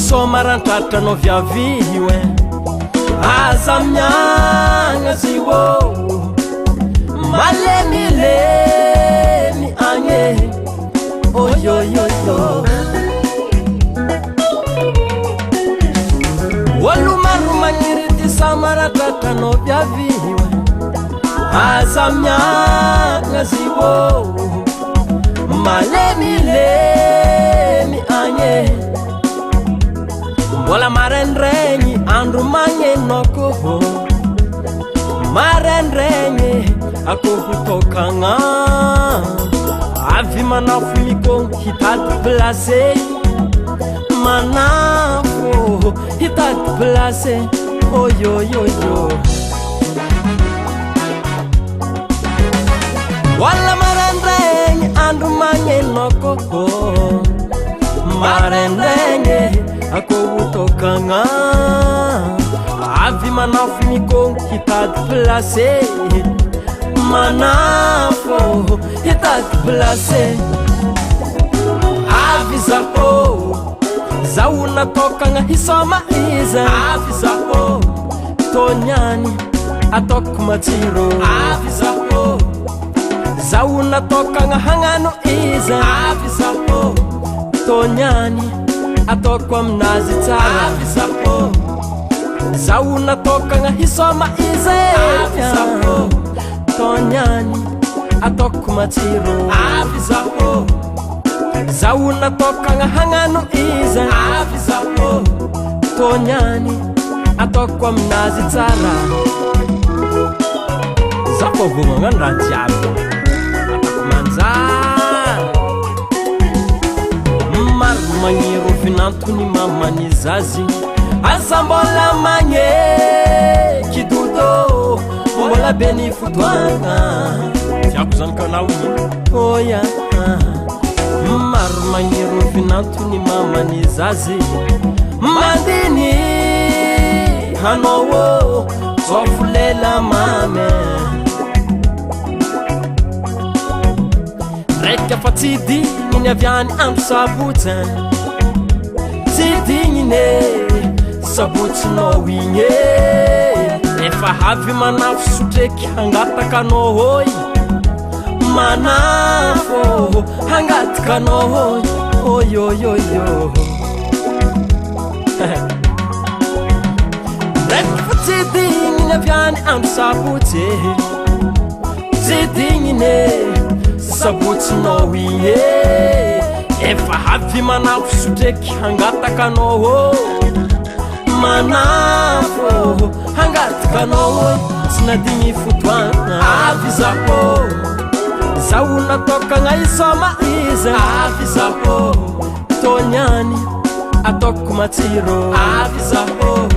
Hisomaran-tratra anao viavio e. Aza miagna zio malemilemy agny oyoyoyo. Olo maro magniry ty samaratratra anao viavio e. Aza miagna zio malemilemy agny. Mbola maraindraigny andro magnenoko, maraindraigny akoho tokagna. Avy manafo miko hitady place, manafo hitady place, oyoyoyo. Mbola maraindraigny andro magnenoko, maraindraigny akoho tokagna. Avy manafo miko hitady place, manafo hitady place. Avy zaho, zaho natokagna hisoma iza. Avy zaho, toniany ataoko matsiro. Avy zaho, zaho natokagna hagnano iza. Avy zaho, toniany ataoko aminazy tsara. Avy zaho, zaho natokagna hisoma iza. Avy zaho, toniany ataoko matsiro. Avy zaho, zaho natokagna hagnano iza. Avy zaho, toniany ataoko aminazy tsara. Za fô vao magnano raha jiaby ataoko manjary. Maro magniro vinantony mamany zazy. Aza mbola magneky dodo, mbola be ny fotoagna. Tiako zany kanao igny. Oya, maro magniro vinantony mamany zazy. Mandiny hanao zofo lela mamy. Raika fa tsy digniny avy any andro sabotsy, tsy digniny sabotsinao igny. Efa avy manafo sotreky hangataka anao hoy, manafo hangataka anao hoy, oyoyoyo. Raika fa tsy digniny avy any andro sabotsy, tsy digniny sabotsinao igny. Efa avy manafo sotreky hangataka anao ô, manafo hangataka anao hoy, tsy nadigny fotoagna. Avy zaho, zaho natokagna hisoma iza. Avy zaho, toniany ataoko matsiro. Avy zaho,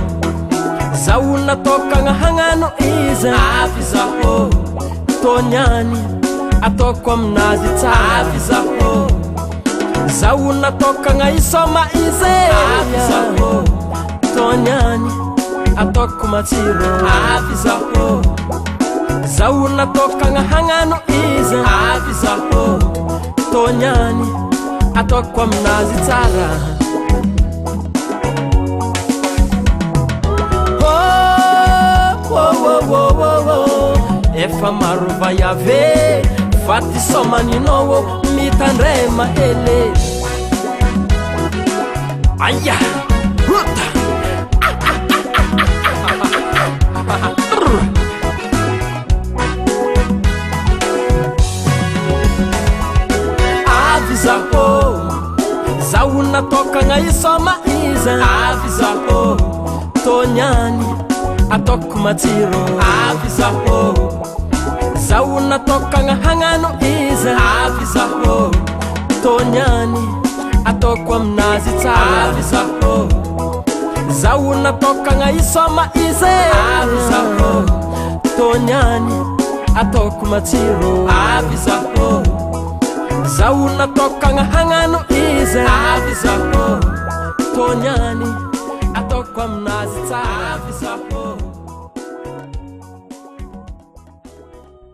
zaho natokagna hagnano iza. Avy zaho, toniany ataoko aminazy tsara. Avy zaho, zaho natokagna hisoma iza. Avy zaho, toniany ataoko matsiro. Avy zaho, zaho natokagna hagnano iza. Avy zaho, toniany ataoko aminazy tsara. Oh, oh, oh, oh, oh, oh. Efa maro vaiave fa ty somaninao mitandrema hele. Aia, rota. Avy zaho, zaho natokagna hisoma iza. Avy zaho, toniany ataoko matsiro. Avy zaho, zaho natokagna hagnano iza. Avy zaho, toniany ataoko aminazy tsara. Avy zaho, zaho natokagna hisoma iza. Avy zaho, toniany ataoko matsiro. Avy zaho, zaho natokagna hagnano iza. Avy zaho, toniany